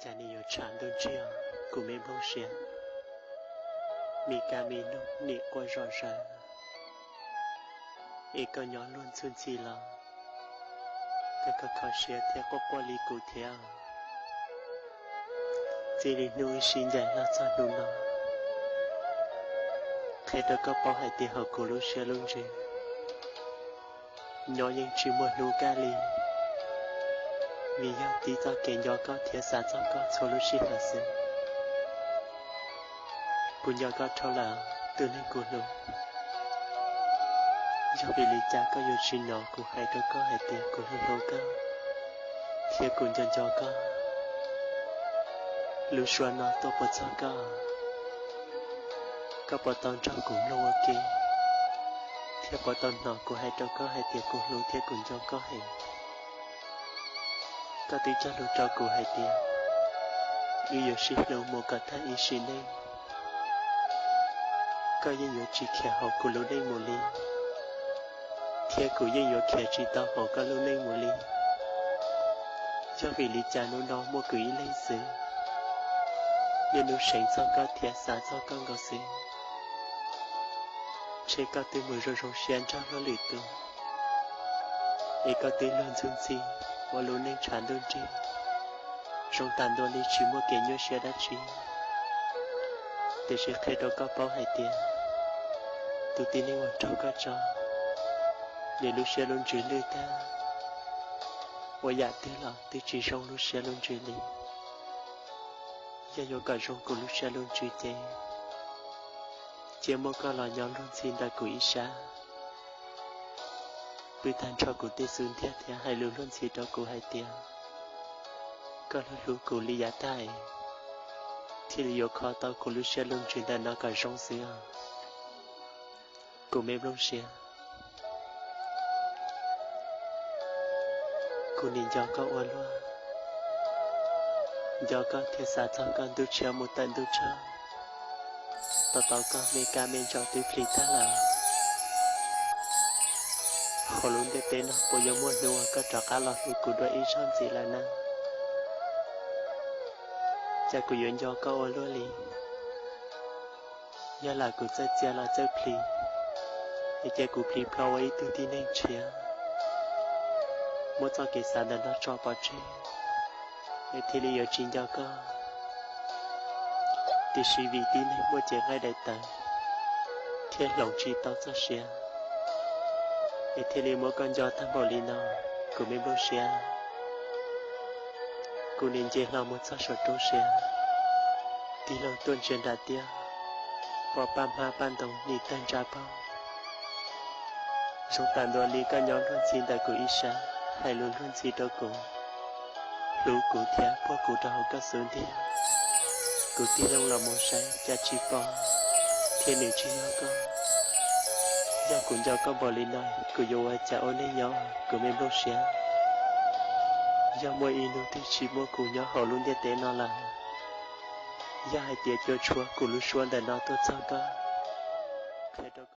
Cas nim yuav tshav ntuj ntsiag, kuv me nplooj siab, me kab me noog nim quaj zom zaws, es koj nyob luag ntxhwb ntxhi los koj kho kho siab thiab quaj quaj li kuv thiab. Txij li hnub wb sib ncaim los txog hnub no, qhia rau koj paub hais tias hauv kuv lub siab lub ntsws nyob yeej tsis muaj hnub kaj li, vim yog tib txoj kev nco koj thiab xav txog koj txhua lub sij hawm xwb. Kuv nco koj dhau lawm, tus neeg kuv hlub. Yog vim li cas koj yuav tsis hnov kuv hais rau koj hais tias kuv hlub hlub koj thiab kuv nco nco koj? Lub suab no tuaj puas txog koj? Koj puas tau nrog kuv mloog ua ke thiab puas tau hnov kuv hais rau koj hais tias kuv hlub thiab kuv nco koj heev? Koj twb cog lus rau kuv hais tias wb yuav sib hlub mus kom tag ib sim neej. Koj yeej yuav tsis khiav hauv kuv lub neej mus li, thiab kuv yeej yuav khiav tsis tau hauv koj lub neej mus li. Yog vim li cas hnub no muaj kuv ib leeg xwb, niaj hnub seev txog koj thiab xav txog koj nkaus xwb? Ntshe koj twb mus zoo zoo siab nrog luag lwm tus, es koj twb luag ntxhwb ntxhi ua lub neej tshav ntuj nrig, zoo tas ntua li tsis muaj kev nyuaj siab dab tsi. Tiam sis qhia rau koj paub hais tias tus tib neeg uas raug koj tso, nws lub siab lub ntsws lwj tag, ua yam twg los twb tsis zoo lub siab lub ntsws li. Yog yuav kom zoo kuv lub siab lub ntsws ces cia muab koj los nyob luag ntxhi ntawm kuv ib sab, pw tag nrho kuv tej xub ntiag thiab hais lus luag ntxhi rau kuv hais tias koj hlub hlub kuv li yav tag, thiaj li yuav kho tau kuv lub siab lub ntsws ntawm no kom zoo xwb os. Kuv me nplooj siab, kuv nim nco koj ua luaj, nco koj thiab xav txog koj ntuj tshiab mus tawm ntuj tshaj, tos tau koj me kab me ntsaum twb plis tag lawm. Hauv lub ntiaj teb no puas yuav muaj hnub uas koj rov qab los hlub kuv dua ib zaug ntxiv lawm na? Cas kuv yuav nco koj ua luaj li? Yog lam kuv txawj txia los txawj plis, es cia kuv plis plho ua ib tug tib neeg tshiab, muab txoj kev xav ntawm no tso pov tseg, es thiaj li yuav tsis nco koj. Tiam sis vim tib neeg muaj cev nqaij daim tawv thiab hloov tsis tau txoj sia, es thiaj li muab koj nco tag npaum li no, kuv me nplooj siab. Kuv nim nce hlo mus txog saum roob siab, tig loo tuaj ntsia nram tiaj, pom paj hmab paj ntoo nim tawg ntsa paug. Zoo tas ntua li koj nyob luag ntxhi ntawm kuv ib sab, hais lus luag ntxhi rau kuv, hlub kuv thiab puag kuv rau hauv koj xub ntiag. Kuv tig loo los mus saib cas tsis pom, thiab nws tsis yog koj. Yog kuv nco koj npaum li no, kuv yuav ua cas ua neej nyob, kuv me nplooj siab? Yog muaj ib hnub twg tsis muaj kuv nyob hauv lub ntiaj teb no lawm, yog hais tias cua tshuab kuv lub suab ntawm no tuaj txog koj, qhia